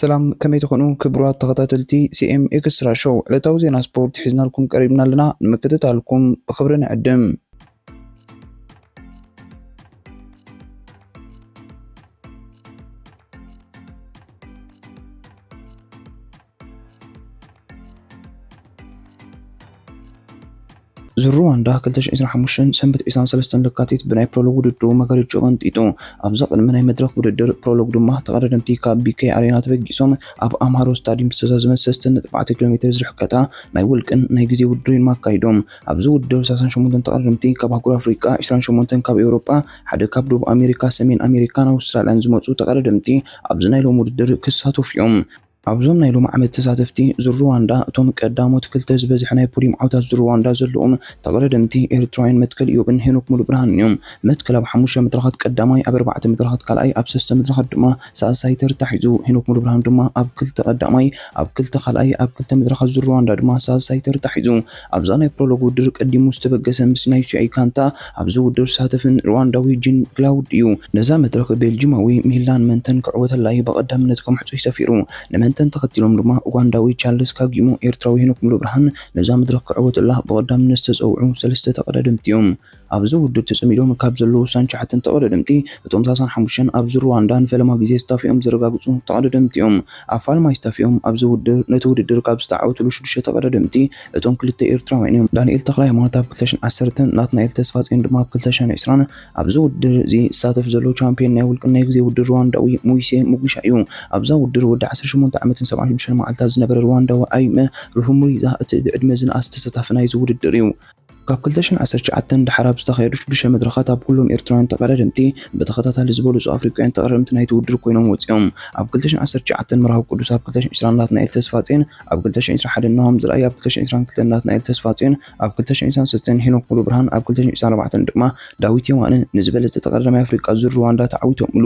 ሰላም፣ ከመይ ትኾኑ ክቡራት ተኸታተልቲ ሲ ኤም ኤክስትራ ሾው? ዕለታዊ ዜና ስፖርት ሒዝናልኩም ቀሪብና ኣለና። ንምክትታልኩም ብኽብሪ ንዕድም። ዙር ሩዋንዳ ክልተ ሽሕን ዕስራን ሓሙሽተን ሰንበት ዕስራን ሰለስተን ለካቲት ብናይ ፕሮሎግ ውድድሩ መጋረጃ ቀንጢጡ። ኣብዛ ቅድሚ ናይ መድረኽ ውድድር ፕሮሎግ ድማ ተቐዳደምቲ ካብ ቢ ኬ ኣሬና ተበጊሶም ኣብ ኣምሃሮ ስታዲየም ዝተዛዘመ ሰለስተ ነጥቢ ኣርባዕተ ኪሎ ሜትር ዝርሕቀታ ናይ ውልቅን ናይ ግዜ ውድድርን ኣካይዶም። ኣብዚ ውድድር ሰላሳን ሸሞንተን ተቐዳደምቲ ካብ ኣህጉር ኣፍሪቃ፣ ዕስራን ሸሞንተን ካብ ኤውሮጳ፣ ሓደ ካብ ደቡብ ኣሜሪካ፣ ሰሜን ኣሜሪካን ኣውስትራልያን ዝመጹ ተቐዳደምቲ ኣብዚ ናይ ሎም ውድድር ክሳተፉ እዮም። ኣብዞም ናይ ሎም ዓመት ተሳተፍቲ ዙር ሩዋንዳ እቶም ቀዳሞት ክልተ ዝበዝሐ ናይ ፖዲየም ዓወታት ዙር ሩዋንዳ ዘለዎም ተቐዳደምቲ ኤርትራውያን መትከል ኢዮብን ሄኖክ ሙሉብርሃንን እዮም። መትከል ኣብ ሓሙሽተ መድረኻት ቀዳማይ፣ ኣብ ኣርባዕተ መድረኻት ካልኣይ፣ ኣብ ሰለስተ መድረኻት ድማ ሳልሳይ ተርታ ሒዙ። ሄኖክ ሙሉብርሃን ድማ ኣብ ክልተ ቀዳማይ፣ ኣብ ክልተ ካልኣይ፣ ኣብ ክልተ መድረኻት ዙር ሩዋንዳ ድማ ሳልሳይ ተርታ ሒዙ። ኣብዛ ናይ ፕሮሎግ ውድድር ቀዲሙ ዝተበገሰ ምስ ናይ ሲ ኣይ ጋንታ ኣብዚ ውድድር ዝሳተፍን ሩዋንዳዊ ጂን ግላውድ እዩ። ነዛ መድረኽ ቤልጂማዊ ሚላን መንተን ክዕወተላ እዩ ብቐዳምነት ከም ሕጹይ ሰፊሩ። ንመንተን ተኸቲሎም ድማ ኡጋንዳዊ ቻርልስ ካጊሞ፣ ኤርትራዊ ሄኖክ ሙሉብርሃን ነዛ መድረኽ ክዕወተላ ብቐዳምነት ዝተጸውዑ ሰለስተ ተቐዳደምቲ እዮም። ኣብዚ ውድድር ተጸሚዶም ካብ ዘለዉ ስሳን ትሽዓተን ተቐዳደምቲ፣ እቶም ሰላሳን ሓሙሽተን ኣብዚ ሩዋንዳ ንፈለማ ግዜ ስታፊኦም ዘረጋግጹ ተቐዳደምቲ እዮም። ኣብ ፋልማይ ስታፊኦም ኣብዚ ውድድር፣ ነቲ ውድድር ካብ ዝተዓወትሉ ሽዱሽተ ተቐዳደምቲ፣ እቶም ክልተ ኤርትራውያን እዮም። ዳንኤል ተኽለሃይማኖት ኣብ ክልተ ሽሕን ዓሰርተን፣ ናትናኤል ተስፋጽዮን ድማ ኣብ ክልተ ሽሕን ዕስራን ኣብዚ ውድድር እዚ ዝሳተፍ ዘሎ ቻምፒዮን ናይ ውልቅን ናይ ግዜ ውድድር ሩዋንዳዊ ሙይሴ ሙጉሻ እዩ። ኣብዛ ውድድር ወዲ ዓሰርተ ሸሞንተ ዓመትን ሰብዓን ሽዱሽተን መዓልታት ዝነበረ ሩዋንዳዊ ኣይመ ሩሁሙሪዛ እቲ ብዕድመ ዝነኣስ ተሳታፊ ናይዚ ውድድር እዩ። ካብ ክልተ ሽሕን ዓሰርተ ትሽዓተን ደሓር ኣብ ዝተኻየዱ ሽዱሽተ መድረኻት ኣብ ኩሎም ኤርትራውያን ተቐዳደምቲ ብተኸታታሊ ዝበለጹ ኣፍሪቃውያን ተቐዳደምቲ ናይቲ ውድድር ኮይኖም ወጺኦም። ኣብ ክልተ ሽሕን ዓሰርተ ትሽዓተን መርሃዊ ቅዱስ፣ ኣብ ክልተ ሽሕን ዕስራን ናትናኤል ተስፋጽዮን፣ ኣብ ክልተ ሽሕን ዕስራን ሓደን ናሆም ዝርኣይ፣ ኣብ ክልተ ሽሕን ዕስራን ክልተን ናትናኤል ተስፋጽዮን፣ ኣብ ክልተ ሽሕን ዕስራን ሰለስተን ሄኖክ ሙሉብርሃን፣ ኣብ ክልተ ሽሕን ዕስራን ኣርባዕተን ድማ ዳዊት የማነ ንዝበለጸ ተቐዳዳማይ ኣፍሪቃ ዙር ሩዋንዳ ተዓዊቶምሉ።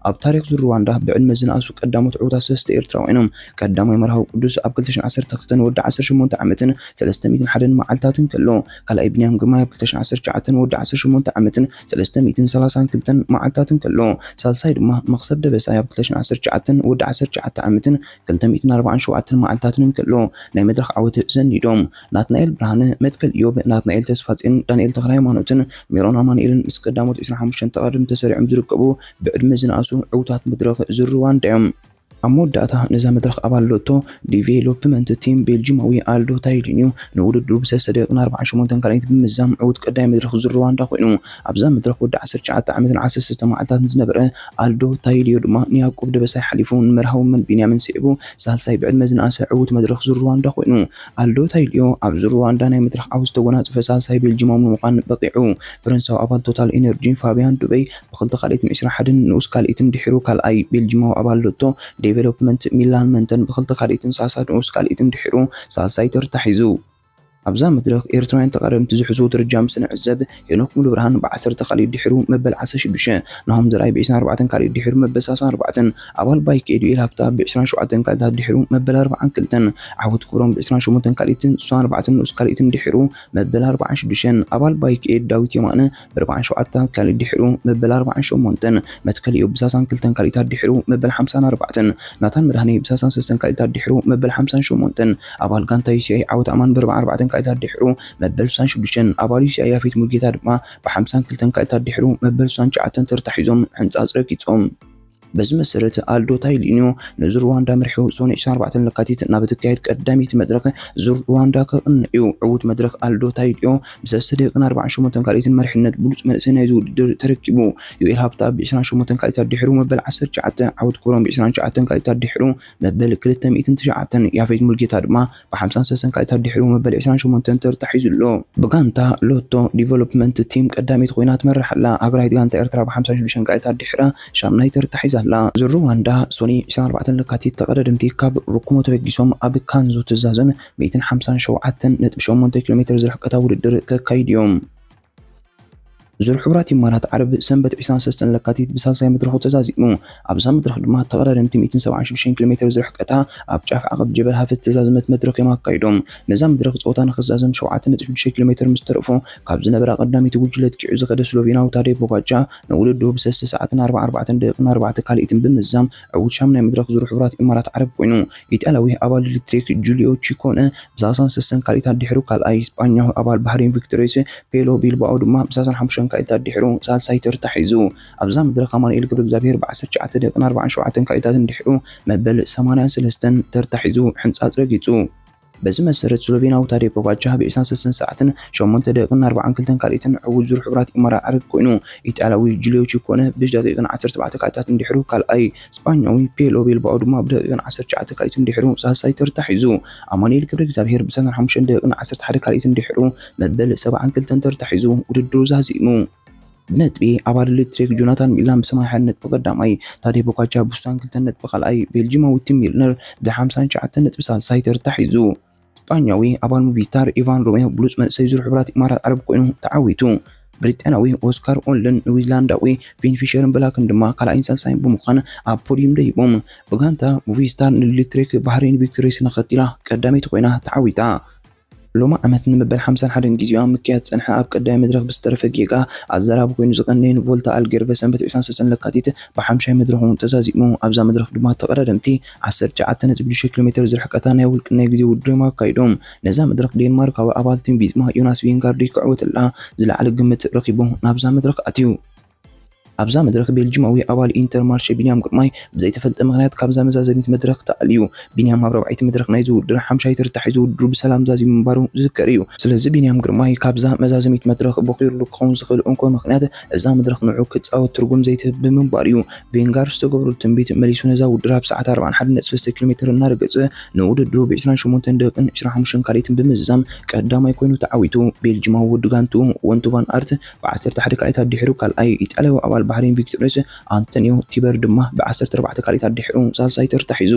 ኣብ ታሪኽ ዙር ሩዋንዳ ብዕድመ ዝነኣሱ ቀዳሞት ዕዉታት ሰለስተ ኤርትራውያን እዮም። ቀዳማይ መርሃዊ ቅዱስ ኣብ ክልተ ሽሕን ዓሰርተ ክልተን ወዲ ዓሰርተ ሸሞንተ ዓመትን ሰለስተ ሚእትን ሓደን መዓልታትን ከሎ፣ ካልኣይ ቢንያም ግርማይ ኣብ ክልተ ሽሕን ዓሰርተ ትሽዓተን ወዲ ዓሰርተ ሸሞንተ ዓመትን ሰለስተ ሚእትን ሰላሳን ክልተን መዓልታትን ከሎ፣ ሳልሳይ ድማ መኽሰብ ደበሳይ ኣብ ክልተ ሽሕን ዓሰርተ ትሽዓተን ወዲ ዓሰርተ ትሽዓተ ዓመትን ክልተ ሚእትን ኣርባዓን ሸውዓተን መዓልታትን እንከሎ ናይ መድረኽ ዓወት ሰኒዶም። ናትናኤል ብርሃነ፣ መትከል ኢዮብ፣ ናትናኤል ተስፋጽዮን፣ ዳንኤል ተኽለሃይማኖትን ሜሮን ኣማኑኤልን ምስ ቀዳሞት ዕስራን ሓሙሽተን ተቐዳደምቲ ተሰሪዖም ዝርከቡ ብዕድመ ዝነኣሱ ዕዉታት መድረኽ ዙር ሩዋንዳ እዮም። ኣብ መወዳእታ ነዛ መድረኽ ኣባል ሎቶ ዲቨሎፕመንት ቲም ቤልጂማዊ ኣልዶ ታይሊንዮ ንውድድሩ ብሰለስተ ደቂቕን ኣርባዓን ሸሞንተን ካልኣይት ብምምዛም ዕዉት ቀዳማይ መድረኽ ዙር ሩዋንዳ ኮይኑ። ኣብዛ መድረኽ ወዲ ዓሰርተ ትሽዓተ ዓመትን ዓሰርተ ሰለስተ መዓልታትን ዝነበረ ኣልዶ ታይሊዮ ድማ ንያዕቆብ ደበሳይ ሓሊፉ ንመርሃዊ መን ቢንያምን ስዒቡ ሳልሳይ ብዕድመ ዝነኣሰ ዕዉት መድረኽ ዙር ሩዋንዳ ኮይኑ። ኣልዶ ታይሊዮ ኣብ ዙር ሩዋንዳ ናይ መድረኽ ዓወት ዝተጎናጸፈ ሳልሳይ ቤልጂማዊ ንምዃን በቒዑ። ፈረንሳዊ ኣባል ቶታል ኤነርጂ ፋቢያን ዱበይ ብኽልተ ካልኢትን ዕስራን ሓደን ንኡስ ካልኢትን ድሒሩ ካልኣይ፣ ቤልጂማዊ ኣባል ሎቶ ዴቨሎፕመንት ሚላን መንተን ብኽልተ ካልኢትን ሰላሳ ንኡስ ካልኢትን ድሒሩ ሳልሳይ ተርታ ሒዙ። ኣብዛ መድረኽ ኤርትራውያን ተቐዳደምቲ ዝሕዝዎ ደረጃ ምስ ንዕዘብ፣ ሄኖክ ሙሉብርሃን ብዓሰርተ ካልኢት ድሒሩ መበል ዓሰርተ ሽዱሽተ፣ ናሆም ዘርኣይ ብዕስራን ኣርባዕተን ካልኢት ድሒሩ መበል ሰላሳን ኣርባዕተን፣ ኣባል ባይክ ኤድ ዩኤል ሃብተኣብ ብዕስራን ሸውዓተን ካልኢታት ድሒሩ መበል ኣርባዓን ክልተን፣ ዓወት ክብሮም ብዕስራን ሸሞንተን ካልኢትን ስሳን ኣርባዕተን ንኡስ ካልኢትን ድሒሩ መበል ኣርባዓን ሽዱሽተን፣ ኣባል ባይክ ኤድ ዳዊት የማነ ብኣርባዓን ሸውዓተን ካልኢት ድሒሩ መበል ኣርባዓን ሸሞንተን፣ መትከል ኢዮብ ብሰላሳን ክልተን ካልኢታት ድሒሩ መበል ሓምሳን ኣርባዕተን፣ ናታን መድሃኔ ብሰላሳን ሰለስተን ካልኢታት ድሒሩ መበል ሓምሳን ሸሞንተን፣ ኣባል ጋንታ ዩ ሲ ኣይ ዓወት ኣማን ብኣርባዓን ኣርባዕተን ካልኢታት ድሒሩ መበል ስሳን ሽዱሽተን፣ ኣባል ዩ ሲ ኣይ ያፌት ሙልጌታ ድማ ብሓምሳን ክልተን ካልኢታት ድሒሩ መበል ስሳን ትሽዓተን ተርታ ሒዞም ሕንጻጽ ረጊጾም። በዚ መሰረት ኣልዶ ታይሊንዮ ንዙር ሩዋንዳ መሪሑ ሶኒ ዕስራን ኣርባዕተን ለካቲት ናብ እትካየድ ቀዳመይቲ መድረኽ ዙር ሩዋንዳ ከቕንዕ እዩ። ዕዉት መድረኽ ኣልዶ ታይሊዮ ብሰለስተ ደቂቕን ኣርባዓን ሸሞንተን ካልኢትን መሪሕነት ብሉጽ መንእሰይ ናይዚ ውድድር ተረኪቡ። ዩኤል ሃብተኣብ ብዕስራን ሸሞንተን ካልኢታት ድሒሩ መበል ዓሰርተ ትሽዓተ፣ ዓወት ክብሮም ብዕስራን ትሽዓተን ካልኢታት ድሒሩ መበል ክልተ ሚእትን ትሽዓተን፣ ያፌት ሙልጌታ ድማ ብሓምሳን ሰለስተን ካልኢታት ድሒሩ መበል ዕስራን ሸሞንተን ተርታ ሒዙ ኣሎ። ብጋንታ ሎቶ ዲቨሎፕመንት ቲም ቀዳመይቲ ኮይና ትመርሕ ኣላ። ሃገራዊት ጋንታ ኤርትራ ብሓምሳን ሽዱሽተን ካልኢታት ድሒራ ሻምናይ ተርታ ሒዛ ኣላ። ዙር ሩዋንዳ ሶኒ ዕስራን ኣርባዕተን ለካቲት ተቐዳደምቲ ካብ ሩኩሞ ተበጊሶም ኣብ ካንዞ ትዛዘም ሚእትን ሓምሳን ሸውዓተን ነጥቢ ሸሞንተ ኪሎ ሜትር ዝርሕቀታ ውድድር ከካይዱ እዮም። ዙር ሕቡራት ኢማራት ዓረብ ሰንበት ዕስራን ሰለስተን ለካቲት ብሳልሳይ መድረኹ ተዛዚሙ። ኣብዛ መድረኽ ድማ ተቐዳደምቲ ሚእትን ሰብዓን ሽዱሽተን ኪሎ ሜትር ዝርሕቀታ ኣብ ጫፍ ዓቐብ ጀበል ሃፈት ተዛዝመት መድረኽ እዮም ኣካይዶም። ነዛ መድረኽ ጸወታ ንኽዛዘም ሸውዓተ ነጥቢ ሽዱሽተ ኪሎ ሜትር ምስ ተረፎ ካብ ዝነበራ ቀዳመይቲ ጉጅለ ትኪዑ ዝኸደ ስሎቬናዊ ታዴ ፖጋቻ ንውድድሩ ብሰለስተ ሰዓትን ኣርባዓን ኣርባዕተን ደቂቕን ኣርባዕተ ካልኢትን ብምዛም ዕዉት ሻምናይ መድረኽ ዙር ሕቡራት ኢማራት ዓረብ ኮይኑ። ኢጣልያዊ ኣባል ኤሌክትሪክ ጁልዮ ቺኮነ ብሳልሳን ሰለስተን ካልኢታት ድሕሩ ካልኣይ፣ ስጳኛዊ ኣባል ባህሬን ቪክቶሪስ ፔሎ ቢልባኦ ድማ ብሳልሳን ሓሙሽተን ካልኢታት ድሕሩ ሳልሳይ ተርታ ሒዙ። ኣብዛ መድረኽ ኣማኑኤል ገብረ እግዚኣብሔር ብዓሰርተ ትሽዓተ ደቂቕን ኣርባዓን ሸውዓተን ካልኢታትን ድሕሩ መበል ሰማንያን ሰለስተን ተርታ ሒዙ ሕንጻጽ ረጊጹ። በዚ መሰረት ስሎቬናዊ ታዴ ፖጋቻ ብዒስራን ሰለስተን ሰዓትን ሸሞንተ ደቂቕን ኣርባዓን ክልተን ካልኢትን ዕዉት ዙር ሕቡራት ኢማራት ዓረብ ኮይኑ። ኢጣልያዊ ጁልዮ ቺኮነ ብደቂቕን ዓሰርተ ኣርባዕተ ካልኢታትን ድሕሩ ካልኣይ፣ ስጳኛዊ ፔሎ ቢልባኦ ድማ ብደቂቕን ዓሰርተ ትሽዓተ ካልኢትን ድሕሩ ሳልሳይ ተርታ ሒዙ። ኣማኑኤል ገብረ እግዚኣብሔር ብሳልሳን ሓሙሽተን ደቂቕን ዓሰርተ ሓደ ካልኢትን ድሕሩ መበል ሰብዓን ክልተን ተርታ ሒዙ ውድድሩ ዛዚሙ። ብነጥቢ ኣባል ኤሌክትሪክ ጆናታን ሚላን ብሰማንያ ሓደ ነጥቢ ቀዳማይ፣ ታዴ ፖጋቻ ብስሳን ክልተን ነጥቢ ካልኣይ፣ ቤልጂማዊ ቲም ሚልነር ብሓምሳን ትሽዓተን ነጥቢ ሳልሳይ ተርታ ሒዙ። ስጳኛዊ ኣባል ሙቪስታር ኢቫን ሮሜዮ ብሉጽ መንእሰይ ዙር ሕቡራት ኢማራት ዓረብ ኮይኑ ተዓዊቱ። ብሪጣንያዊ ኦስካር ኦንልን ኒውዚላንዳዊ ፊን ፊሸርን ብላክን ድማ ካልኣይን ሳልሳይን ብምዃን ኣብ ፖዲየም ደይቦም። ብጋንታ ሙቪስታር ንኤሌክትሪክ ባህሬን ቪክቶሪስ ንኸቲላ ቀዳመይቲ ኮይና ተዓዊታ። ሎሚ ዓመት ንመበል ሓምሳን ሓደን ግዜኡ ኣብ ምክያድ ዝጸንሐ ኣብ ቀዳማይ መድረኽ ብዝተረፈ ጌጋ ኣዘራቢ ኮይኑ ዝቐነየን ቮልታ ኣልጌርቨ ሰንበት ዕስራን ሰለስተን ለካቲት ብሓምሻይ መድረኹ ተዛዚሙ። ኣብዛ መድረኽ ድማ ተቐዳደምቲ ዓሰርተ ትሽዓተ ነጥቢ ሽዱሽተ ኪሎ ሜትር ዝርሕቀታ ናይ ውልቂ ናይ ግዜ ውድድር እዮም ኣካይዶም። ነዛ መድረኽ ዴንማርካዊ ኣባል ቲም ቪዝማ ዮናስ ቪንጋርድ ክዕወተላ ዝለዓለ ግምት ረኺቡ ናብዛ መድረኽ ኣትዩ። ኣብዛ መድረኽ ቤልጂማዊ ኣባል ኢንተርማርሸ ቢንያም ግርማይ ብዘይተፈልጠ ምኽንያት ካብዛ መዛዘሚት መድረኽ ተኣልዩ። ቢንያም ኣብ ራብዓይቲ መድረኽ ናይዚ ውድድር ሓምሻይ ተርታ ሒዙ ውድድሩ ብሰላም ዛዚሙ ምንባሩ ዝዝከር እዩ። ስለዚ ቢንያም ግርማይ ካብዛ መዛዘሚት መድረኽ ቦኺሩሉ ክኸውን ዝኽእል እንኮ ምኽንያት እዛ መድረኽ ንዑ ክጻወት ትርጉም ዘይትህብ ብምንባር እዩ። ቬንጋር ዝተገብረሉ ትንቢት መሊሱ ነዛ ውድድር ኣብ ሰዓት ኣርባዓን ሓደን ነጥቢ ሰለስተ ኪሎ ሜትር እናረገጸ ንውድድሩ ብ ዕስራን ሸሞንተን ደቂቕን ዕስራን ሓሙሽተን ካልኢትን ብምዝዛም ቀዳማይ ኮይኑ ተዓዊቱ። ቤልጂማዊ ወዲ ጋንቱ ወንቱ ቫን ኣርት ብ ዓሰርተ ሓደ ካልኢታት ድሕሩ ካልኣይ፣ ኢጣልያዊ ኣባል ባህሬን ቪክቶሪስ ኣንቶኒዮ ቲበር ድማ ብ ዓሰርተ ኣርባዕተ ካልኢታት ድሕሩ ሳልሳይ ተርታ ሒዙ።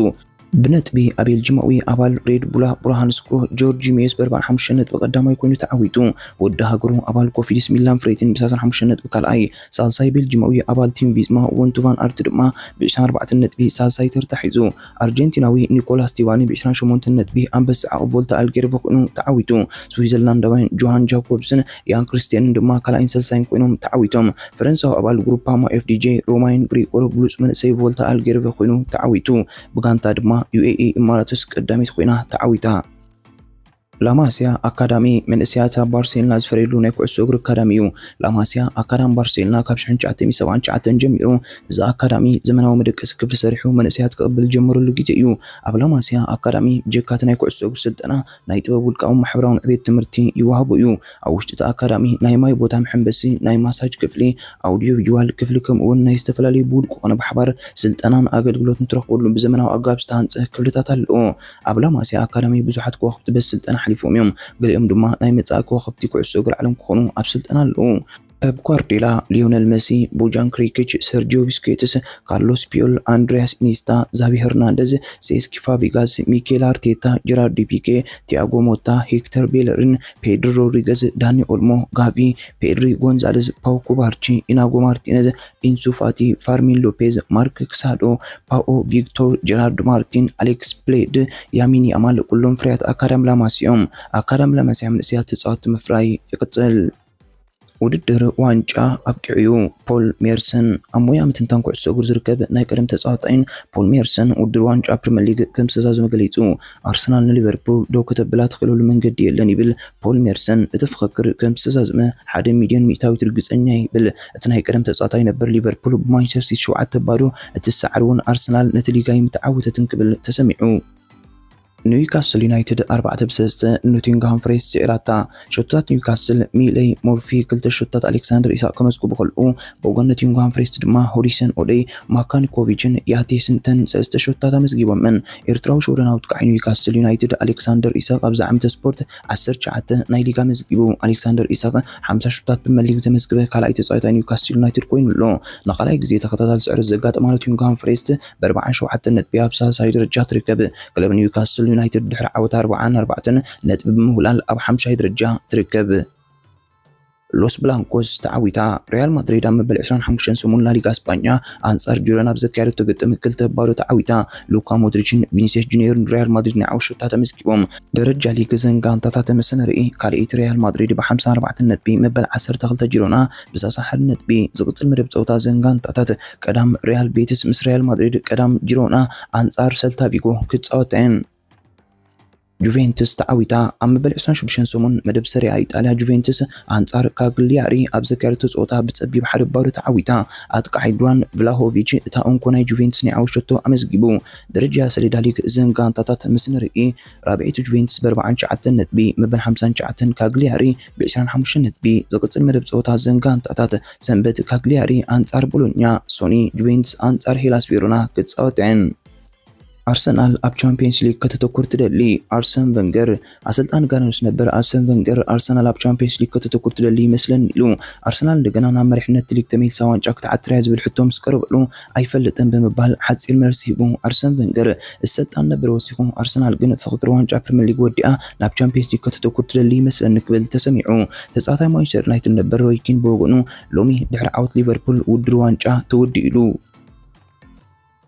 ብነጥቢ ኣብ ቤልጂማዊ ኣባል ሬድ ቡላ ብርሃን ስክሮ ጆርጂ ሜስ ብ ኣርባዓን ሓሙሽተን ነጥቢ ቀዳማይ ኮይኑ ተዓዊቱ። ወዲ ሃገሩ ኣባል ኮፊዲስ ሚላን ፍሬትን ብ ሰላሳን ሓሙሽተን ነጥቢ ካልኣይ፣ ሳልሳይ ቤልጂማዊ ኣባል ቲም ቪዝማ ወንቱ ቫን ኣርት ድማ ብ ዕስራን ኣርባዕተን ነጥቢ ሳልሳይ ተርታ ሒዙ። ኣርጀንቲናዊ ኒኮላስ ቲቫኒ ብ ዕስራን ሸሞንተን ነጥቢ ኣንበሳ ዓቕብ ቮልታ ኣልጌርቨ ኮይኑ ተዓዊቱ። ስዊዘርላንዳውያን ጆሃን ጃኮብስን ያን ክርስቲያንን ድማ ካልኣይን ሳልሳይን ኮይኖም ተዓዊቶም። ፈረንሳዊ ኣባል ግሩፓማ ኤፍ ዲ ጄ ሮማይን ግሪጎር ብሉጽ መንእሰይ ቮልታ ኣልጌርቨ ኮይኑ ተዓዊቱ። ብጋንታ ድማ ዩ ኤ ኢ ኢማራትስ ቀዳመይቲ ኮይና ተዓዊታ። ላማሲያ ኣካዳሚ መንእሰያት ኣብ ባርሴሎና ዝፈረየሉ ናይ ኩዕሶ እግሪ ኣካዳሚ እዩ። ላማሲያ ኣካዳሚ ባርሴሎና ካብ ሽሕን ትሽዓተ ሚእትን ሰብዓን ትሽዓተን ጀሚሩ እዚ ኣካዳሚ ዘመናዊ መደቀሲ ክፍሊ ሰሪሑ መንእሰያት ክቕብል ዝጀመረሉ ግዜ እዩ። ኣብ ላማሲያ ኣካዳሚ ብጀካ እቲ ናይ ኩዕሶ እግሪ ስልጠና ናይ ጥበብ ውልቃውን ማሕበራውን ዕቤት ትምህርቲ ይወሃቦ እዩ። ኣብ ውሽጢ እቲ ኣካዳሚ ናይ ማይ ቦታ መሐንበሲ፣ ናይ ማሳጅ ክፍሊ፣ ኣውዲዮ ቪዥዋል ክፍሊ ከምኡ እውን ናይ ዝተፈላለዩ ብውልቂ ኮነ ብሓባር ስልጠናን ኣገልግሎትን ትረኽበሉ ብዘመናዊ ኣገባብ ዝተሃንጸ ክፍልታት ኣለዎ። ኣብ ላማሲያ ኣካዳሚ ብዙሓት ከዋኽብቲ በዚ ስልጠና ሓሊፎም እዮም። ገሊኦም ድማ ናይ መጻኢ ከዋኽብቲ ኩዕሶ እግሪ ዓለም ክኾኑ ኣብ ስልጠና ኣለዉ። ፔፕ ጓርዲዮላ፣ ሊዮነል መሲ፣ ቦጃን ክሪኪች፣ ሰርጂዮ ቡስኬትስ፣ ካርሎስ ፒዮል፣ ኣንድሪያስ ኢኒስታ፣ ዛቪ ሄርናንደዝ፣ ሴስክ ፋብሪጋስ፣ ሚኬል ኣርቴታ፣ ጀራርድ ፒኬ፣ ቲያጎ ሞታ፣ ሄክተር ቤለሪን፣ ፔድሪ ሮድሪገዝ፣ ዳኒ ኦልሞ፣ ጋቪ፣ ፔድሪ ጎንዛልዝ፣ ፓው ኩባርቺ፣ ኢናጎ ማርቲነዝ፣ ኢንሱ ፋቲ፣ ፋርሚን ሎፔዝ፣ ማርክ ክሳዶ፣ ፓኦ ቪክቶር፣ ጀራርድ ማርቲን፣ ኣሌክስ ፕሌድ፣ ያሚን ያማል ኩሎም ፍርያት ኣካዳሚ ላማሲያ እዮም። ኣካዳሚ ላማሲያ መንእሰያት ተጻወትቲ ምፍራይ ይቕጽል። ውድድር ዋንጫ ኣብቂዑ እዩ። ፖል ሜርሰን ኣብ ሞያ ምትንታን ኩዕሶ እግሪ ዝርከብ ናይ ቀደም ተጻዋታይን ፖል ሜርሰን ውድድር ዋንጫ ፕሪምየር ሊግ ከም ዝተዛዘመ ገሊጹ። ኣርሰናል ንሊቨርፑል ደው ከተብላ ትኽእለሉ መንገዲ የለን ይብል ፖል ሜርሰን። እቲ ፍኽክር ከም ዝተዛዘመ ሓደ ሚልዮን ሚእታዊት ርግጸኛ ይብል። እቲ ናይ ቀደም ተጻዋታይ ነበር ሊቨርፑል ብማንቸስተር ሲቲ ሸውዓተ ባዶ እትሰዓር እውን ኣርሰናል ነቲ ሊግ ኣይምተዓወተትን ክብል ተሰሚዑ። ኒውካስል ዩናይትድ ኣርባዕተ ብ ሰለስተ ኖቲንግሃም ፎረስት ስዒራታ። ሸቶታት ኒውካስል፣ ሚለይ ሞርፊ ክልተ ሸቶታት፣ ኣሌክሳንደር ኢሳቅ ከመዝግቡ ከለዉ፣ ብወገን ኖቲንግሃም ፎረስት ድማ ሆዲሰን ኦደይ፣ ማካኒኮቪችን ያቴስን ተን ሰለስተ ሸቶታት ኣመዝጊቦምን። ኤርትራዊ ሸወደናዊ ኣጥቃዒ ኒውካስል ዩናይትድ ኣሌክሳንደር ኢሳቅ ኣብዚ ዓመተ ስፖርት ዓሰርተ ትሽዓተ ናይ ሊግ ኣመዝጊቡ። ኣሌክሳንደር ኢሳቅ ሓምሳ ሸቶታት ፕሪምየር ሊግ ዘመዝገበ ካልኣይ ተጻዋታይ ኒውካስል ዩናይትድ ኮይኑ ኣሎ። ንኻልኣይ ግዜ ተኸታታሊ ስዕረት ዘጋጠማ ኖቲንግሃም ፎረስት ብ ኣርባዓን ሸውዓተን ነጥቢ ኣብ ሳልሳይ ደረጃ ትርከብ። ክለብ ኒውካስል ዩናይትድ ድሕሪ ዓወት ኣርባዓን ኣርባዕተን ነጥቢ ብምውላል ኣብ ሓምሻይ ደረጃ ትርከብ። ሎስ ብላንኮስ ተዓዊታ። ሪያል ማድሪድ ኣብ መበል ዕስራን ሓሙሽተን ሰሙን ላሊጋ ስጳኛ ኣንጻር ጂሮና ኣብ ዘካየደቶ ግጥም ክልተ ባዶ ተዓዊታ። ሉካ ሞድሪችን ቪኒሲየስ ጁኒየርን ሪያል ማድሪድ ናይ ዓወት ሸቶታት ኣመዝጊቦም። ደረጃ ሊግ እዘን ጋንታታት ምስ ንርኢ፣ ካልኣይቲ ሪያል ማድሪድ ብ ሓምሳን ኣርባዕተን ነጥቢ፣ መበል ዓሰርተ ክልተ ጂሮና ብ ሰላሳን ሓደን ነጥቢ። ዝቕጽል መደብ ጸወታ እዘን ጋንታታት፣ ቀዳም ሪያል ቤቲስ ምስ ሪያል ማድሪድ፣ ቀዳም ጂሮና ኣንጻር ሰልታ ቪጎ ክጻወታ እየን። ጁቬንቱስ ተዓዊታ። ኣብ መበል ዕስራን ሽዱሽተን ሰሙን መደብ ሰሪያ ኢጣልያ፣ ጁቬንቱስ ኣንጻር ካግሊያሪ ኣብ ዘካየደቶ ጸወታ ብጸቢብ ሓደ ባዶ ተዓዊታ። ኣጥቃዓይ ዱራን ቭላሆቪች እታ እንኮ ናይ ጁቬንቱስ ናይ ዓወት ሸቶ ኣመዝጊቡ። ደረጃ ሰሌዳ ሊግ እዘን ጋንታታት ምስ ንርኢ፣ ራብዐይቲ ጁቬንቱስ ብ ኣርባዓን ትሽዓተን ነጥቢ፣ መበል ሓምሳን ትሽዓተን ካግሊያሪ ብ ዕስራን ሓሙሽተን ነጥቢ። ዝቕጽል መደብ ጸወታ እዘን ጋንታታት፣ ሰንበት ካግሊያሪ ኣንጻር ቦሎኛ፣ ሶኒ ጁቬንቱስ ኣንጻር ሄላስ ቬሮና ክጻወታ እየን። ኣርሰናል ኣብ ቻምፒየንስ ሊግ ከተተኩር ትደሊ። ኣርሰን ቨንገር። ኣሰልጣኒ ጋናንስ ነበር ኣርሰን ቨንገር፣ ኣርሰናል ኣብ ቻምፒየንስ ሊግ ከተተኩር ትደሊ ይመስለኒ ኢሉ። ኣርሰናል እንደገና ናብ መሪሕነት ሊግ ተመሊሳ ዋንጫ ክትዓትር እያ ዝብል ሕቶ ምስ ቀረበሉ፣ ኣይፈልጥን ብምባል ሓጺር መልሲ ሂቡ። ኣርሰን ቨንገር፣ እቲ ሰልጣን ነበር ወሲኹ፣ ኣርሰናል ግን ፍኽክር ዋንጫ ፕሪምየር ሊግ ወዲኣ ናብ ቻምፒየንስ ሊግ ከተተኩር ትደሊ ይመስለኒ ክብል ተሰሚዑ። ተጻዋታይ ማንቸስተር ዩናይትድ ነበር ሮይ ኪን ብወገኑ፣ ሎሚ ድሕሪ ዓወት ሊቨርፑል ውድድር ዋንጫ ተወዲኡ ኢሉ።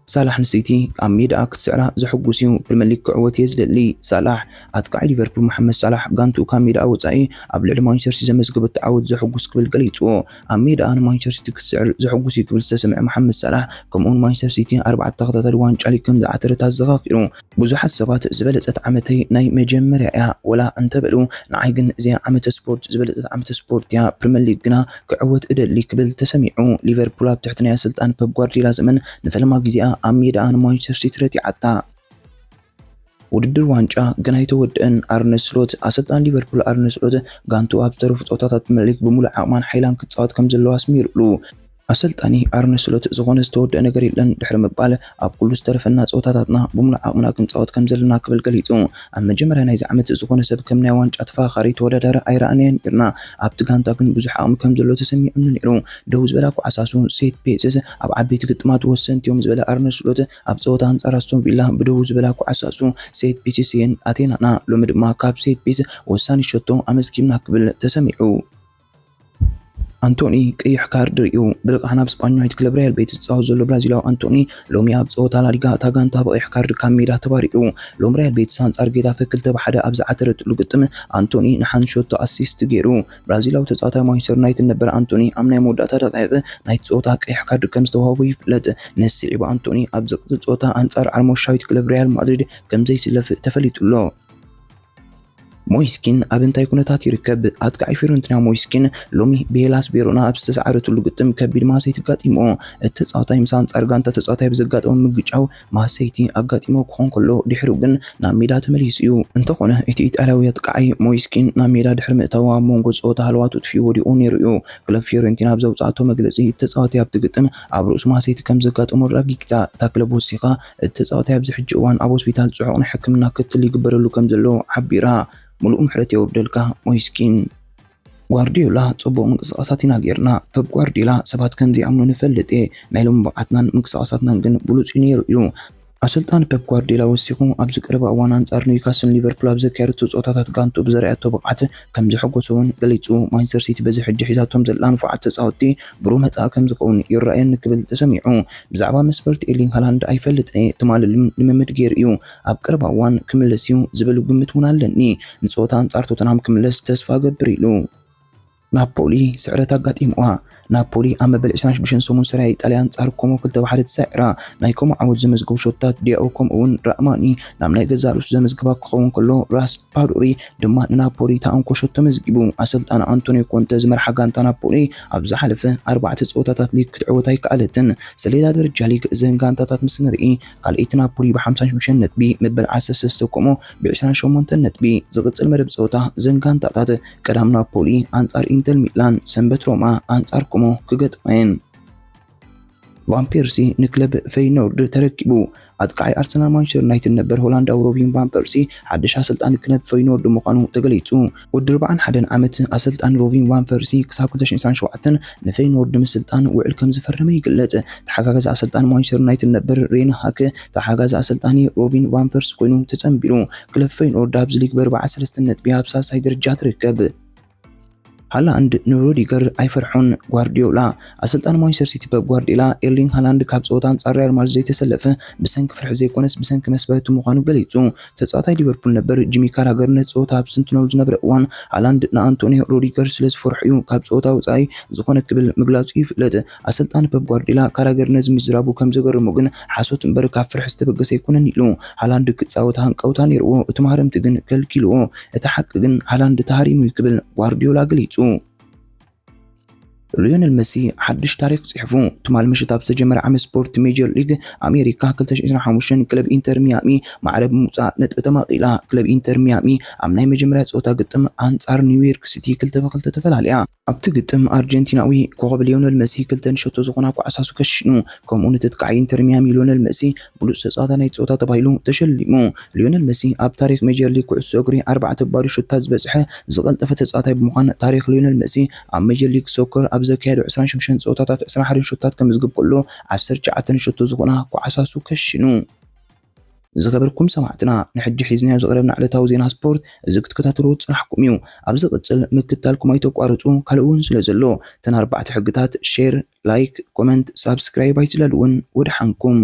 ሳላሕ ንሲቲ ኣብ ሜዳኣ ክትስዕራ ዘሐጉስ እዩ። ፕሪምየር ሊግ ክዕወት እየ ዝደሊ። ሳላሕ። ኣጥቃዒ ሊቨርፑል መሓመድ ሳላሕ፣ ጋንትኡ ካብ ሜዳኣ ወጻኢ ኣብ ልዕሊ ማንቸስተር ሲቲ ዘመዝገበቶ ዓወት ዘሐጉስ ክብል ገሊጽዎ። ኣብ ሜዳኣ ንማንቸስተር ሲቲ ክትስዕር ዘሐጉስ እዩ ክብል ዝተሰምዐ መሓመድ ሳላሕ፣ ከምኡውን ማንቸስተር ሲቲ ኣርባዕተ ተኸታታሊ ዋንጫ ሊግ ከም ዝዓተረት ኣዘኻኺሩ። ብዙሓት ሰባት ዝበለጸት ዓመተይ ናይ መጀመርያ እያ ወላ እንተበሉ፣ ንዓይ ግን እዚኣ ዓመተ ስፖርት ዝበለጸት ዓመተ ስፖርት እያ። ፕሪምየር ሊግ ግና ክዕወት እደሊ ክብል ተሰሚዑ። ሊቨርፑል ኣብ ትሕቲ ናይ ኣሰልጣን ፐፕ ጓርዲዮላ ዘመን ንፈለማ ግዜኣ ኣብ ሜዳኣ ንማንቸስተር ሲቲ ረቲዓታ። ውድድር ዋንጫ ግን ኣይተወደአን። ኣርነ ስሎት። ኣሰልጣን ሊቨርፑል ኣርነ ስሎት፣ ጋንቱ ኣብ ዝተረፉ ጸወታታት ፕሪምየር ሊግ ብምሉእ ዓቕማን ሓይላን ክትጻወት ከም ዘለዋ ኣስሚሩሉ። ኣሰልጣኒ ኣርነ ስሎት፣ ዝኾነ ዝተወደአ ነገር የለን ድሕሪ ምባል፣ ኣብ ኩሉ ዝተረፈና ጸወታታትና ብምሉእ ዓቕምና ክንጻወት ከም ዘለና ክብል ገሊጹ። ኣብ መጀመርያ ናይዚ ዓመት ዝኾነ ሰብ ከም ናይ ዋንጫ ተፈኻኻሪ ተወዳዳሪ ኣይረኣናዮን ነይርና። ኣብቲ ጋንታ ግን ብዙሕ ዓቕሚ ከም ዘሎ ተሰሚዑኒ ነይሩ። ደው ዝበላ ኳዕሳሱ፣ ሴት ፒስስ፣ ኣብ ዓበይቲ ግጥማት ወሰንቲ እዮም ዝበለ ኣርነ ስሎት፣ ኣብ ጸወታ ኣንጻር ኣስቶን ቪላ ብደው ዝበላ ኳዕሳሱ፣ ሴት ፒስስ እየን ኣቴናና። ሎሚ ድማ ካብ ሴት ፒስ ወሳኒ ሸቶ ኣመዝጊብና ክብል ተሰሚዑ። ኣንቶኒ ቀይሕ ካርድ ርእዩ። ብልቃሕ ናብ ስጳኛዊት ክለብ ሪያል ቤቲስ ዝጻወት ዘሎ ብራዚላዊ ኣንቶኒ፣ ሎሚ ኣብ ጸወታ ላሊጋ እታ ጋንታ ብቐይሕ ካርድ ካብ ሜዳ ተባሪሩ። ሎም ሪያል ቤቲስ ኣንጻር ጌታፈ ክልተ ብ ሓደ ኣብ ዝዓተረትሉ ግጥም፣ ኣንቶኒ ንሓንቲ ሸቶ ኣሲስት ገይሩ። ብራዚላዊ ተጻዋታይ ማንቸስተር ዩናይትድ ነበር ኣንቶኒ፣ ኣብ ናይ መወዳእታ ደቂቕ ናይቲ ጸወታ ቀይሕ ካርድ ከም ዝተዋህቦ ይፍለጥ። ነዚ ስዒቡ ኣንቶኒ ኣብ ዝቕጽል ጸወታ ኣንጻር ዓርሞሻዊት ክለብ ሪያል ማድሪድ ከም ዘይስለፍ ተፈሊጡ ኣሎ። ሞይስኪን ኣብ እንታይ ኩነታት ይርከብ? ኣጥቃዒ ፊዮረንቲና ሞይስኪን ሎሚ ብሄላስ ቬሮና ኣብ ዝተሰዓረትሉ ግጥም ከቢድ ማህሰይቲ ኣጋጢምዎ። እቲ ተጻዋታይ ምስ ኣንጻር ጋንታ ተጻዋታይ ብዘጋጠሞ ምግጫው ማህሰይቲ ኣጋጢሞ ክኾን ከሎ፣ ድሕሪኡ ግን ናብ ሜዳ ተመሊሱ እዩ። እንተኾነ፣ እቲ ኢጣልያዊ ኣጥቃዓይ ሞይስኪን ናብ ሜዳ ድሕሪ ምእታዉ ኣብ መንጎ ጸወታ ሃለዋቱ ጥፊኡ ወዲቑ ነይሩ እዩ። ክለብ ፊዮረንቲና ኣብ ዘውጽኣቶ መግለጺ፣ እቲ ተጻዋታይ ኣብቲ ግጥም ኣብ ርእሱ ማህሰይቲ ከም ዘጋጠሞ ኣረጋጊጻ። እታ ክለብ ወሲኻ፣ እቲ ተጻዋታይ ኣብዚ ሕጂ እዋን ኣብ ሆስፒታል ጽዑቕ ናይ ሕክምና ክትትል ይግበረሉ ከም ዘሎ ሓቢራ። ምሉእ ምሕረት የውርደልካ ሞይስኪን። ጓርዲዮላ፣ ጽቡቕ ምንቅስቓሳት ኢና ጌርና። ፐፕ ጓርዲዮላ፣ ሰባት ከም ዘይኣምኑ ንፈልጥ እየ። ናይ ሎሚ ብቕዓትናን ምንቅስቓሳትናን ግን ብሉጽ እዩ ነይሩ ኢሉ። ኣሰልጣኒ ፐፕ ጓርዲዮላ ወሲኹ፣ ኣብዚ ቀረባ እዋን ኣንጻር ኒውካስልን ሊቨርፑል ኣብ ዘካየደቶ ጸወታታት ጋንቱ ብዘርኣየቶ ብቕዓት ከም ዘሐጎሶ እውን ገሊጹ። ማንቸስተር ሲቲ በዚ ሕጂ ሒዛቶም ዘላ ንፉዓት ተጻወትቲ ብሩህ መጻኢ ከም ዝኸውን ይረኣየኒ ክብል ተሰሚዑ። ብዛዕባ መስፈርቲ ኤርሊንግ ሃላንድ ኣይፈልጥን እየ፣ ትማሊ ልም-፣ ልምምድ ገይሩ እዩ። ኣብ ቀረባ እዋን ክምለስ እዩ ዝብል ግምት እውን ኣለኒ። ንጸወታ ኣንጻር ቶተንሃም ክምለስ ተስፋ እገብር ኢሉ። ናፖሊ ስዕረት ኣጋጢምዋ። ናፖሊ ኣብ መበል ዕስራን ሽዱሽተን ሰሙን ሰሪያ ኢጣልያ ኣንጻር ኮሞ ክልተ ብ ሓደ ተሳዒራ። ናይ ኮሞ ዓወት ዘመዝገቡ ሾታት ዲያኦ ከምኡ እውን ራእማኒ ናብ ናይ ገዛእ ርእሱ ዘመዝገባ ክኸውን ከሎ፣ ራስፓዶሪ ድማ ንናፖሊ እታ እንኮ ሸቶ መዝጊቡ። ኣሰልጣኒ ኣንቶኒዮ ኮንተ ዝመርሓ ጋንታ ናፖሊ ኣብ ዝሓለፈ ኣርባዕተ ጸወታታት ሊግ ክትዕወት ኣይከኣለትን። ሰሌዳ ደረጃ ሊግ እዘን ጋንታታት ምስ ንርኢ፣ ካልኣይቲ ናፖሊ ብ ሓምሳን ሽዱሽተን ነጥቢ፣ መበል ዓሰርተ ሰለስተ ኮሞ ብ ዕስራን ሸሞንተን ነጥቢ። ዝቕጽል መደብ ጸወታ እዘን ጋንታታት፣ ቀዳም ናፖሊ ኣንጻር ኢንተር ሚላን፣ ሰንበት ሮማ ኣንጻር ኮሞ ክገጥማ እየን። ቫን ፐርሲ ንክለብ ፈይኖርድ ተረኪቡ። ኣጥቃዓይ ኣርሰናል ማንቸስተር ዩናይትድ ነበር ሆላንዳዊ ሮቢን ቫን ፐርሲ ሓድሽ ኣሰልጣኒ ክለብ ፈይኖርድ ምዃኑ ተገሊጹ። ወዲ ኣርባዓን ሓደን ዓመት ኣሰልጣኒ ሮቢን ቫን ፐርሲ ክሳብ ክልተ ሽሕን ዕስራን ሸውዓተን ንፈይኖርድ ምስልጣን ውዕል ከም ዝፈረመ ይግለጽ። ተሓጋጋዚ ኣሰልጣኒ ማንቸስተር ዩናይትድ ነበር ሬን ሃክ ተሓጋጋዚ ኣሰልጣኒ ሮቢን ቫን ፐርሲ ኮይኑ ተጸንቢሩ። ክለብ ፈይኖርድ ኣብዚ ሊግ ብኣርብዓ ሰለስተ ነጥቢ ኣብ ሳልሳይ ደረጃ ትርከብ። ሃላንድ ንሮዲገር ኣይፈርሖን። ጓርዲዮላ። ኣሰልጣኒ ማንቸስተር ሲቲ ፔፕ ጓርዲዮላ፣ ኤርሊንግ ሃላንድ ካብ ጸወታ ኣንጻር ሪያል ማድሪድ ዘይተሰለፈ ብሰንኪ ፍርሒ ዘይኮነስ ብሰንኪ መስፈርቲ ምዃኑ ገሊጹ። ተጻዋታይ ሊቨርፑል ነበር ጂሚ ካራገር ነቲ ጸወታ ኣብ ዝትንትነሉ ዝነበረ እዋን፣ ሃላንድ ንኣንቶኒዮ ሮዲገር ስለ ዝፈርሖ እዩ ካብ ጸወታ ወጻኢ ዝኾነ ክብል ምግላጹ ይፍለጥ። ኣሰልጣኒ ፔፕ ጓርዲዮላ፣ ካራገር ነዚ ምዝራቡ ከም ዘገረሞ ግን ሓሶት እምበር ካብ ፍርሒ ዝተበገሰ ኣይኮነን ኢሉ። ሃላንድ ክጻወት ሃንቀውታ ነይርዎ፣ እቲ መሃረምቲ ግን ከልኪልዎ። እቲ ሓቂ ግን ሃላንድ ተሃሪሙ እዩ ክብል ጓርዲዮላ ገሊጹ። ሊዮነል መሲ ሓድሽ ታሪኽ ጽሒፉ። ትማል ምሽት ኣብ ዝተጀመረ ዓመት ስፖርት፣ ሜጀር ሊግ ኣሜሪካ ክልተ ሽሕን ዕስራን ሓሙሽተን ክለብ ኢንተር ሚያሚ ማዕረ ብምውጻእ ነጥቢ ተማቒላ። ክለብ ኢንተር ሚያሚ ኣብ ናይ መጀመርያ ጸወታ ግጥም ኣንጻር ኒውዮርክ ሲቲ ክልተ ብክልተ ተፈላልያ። ኣብቲ ግጥም ኣርጀንቲናዊ ኮኸብ ሊዮነል መሲ ክልተ ንሸቶ ዝኾና ኳዕሳሱ ከሽኑ። ከምኡ ንተጥቃዓይ ኢንተር ሚያሚ ሊዮነል መሲ ብሉጽ ተጻዋታይ ናይ ጸወታ ተባሂሉ ተሸሊሙ። ሊዮነል መሲ ኣብ ታሪኽ ሜጀር ሊግ ኩዕሶ እግሪ ኣርባዕተ ባዶ ሸቶታት ዝበጽሐ ዝቐልጠፈ ተጻዋታይ ብምዃን ታሪኽ ሊዮነል መሲ ኣብ ሜጀር ሊግ ሶከር ኣብ ዘካየዶ ዕስራን ሽዱሽተን ጸወታታት ዕስራን ሓደን ሸቶታት ከምዝግብ ከሎ ዓሰርተ ትሽዓተ ንሸቶ ዝኾና ኳዕሳሱ ከሽኑ። ዝኸበርኩም ሰማዕትና፣ ንሕጂ ሒዝናዮ ዝቐረብና ዕለታዊ ዜና ስፖርት እዚ ክትከታተልዎ ዝጸናሕኩም እዩ። ኣብ ዝቕጽል ምክትታልኩም ኣይተቋርጹ፣ ካልእ እውን ስለ ዘሎ። እተን ኣርባዕተ ሕግታት፣ ሼር፣ ላይክ፣ ኮመንት፣ ሳብስክራይብ ኣይትለልውን። ወደሓንኩም።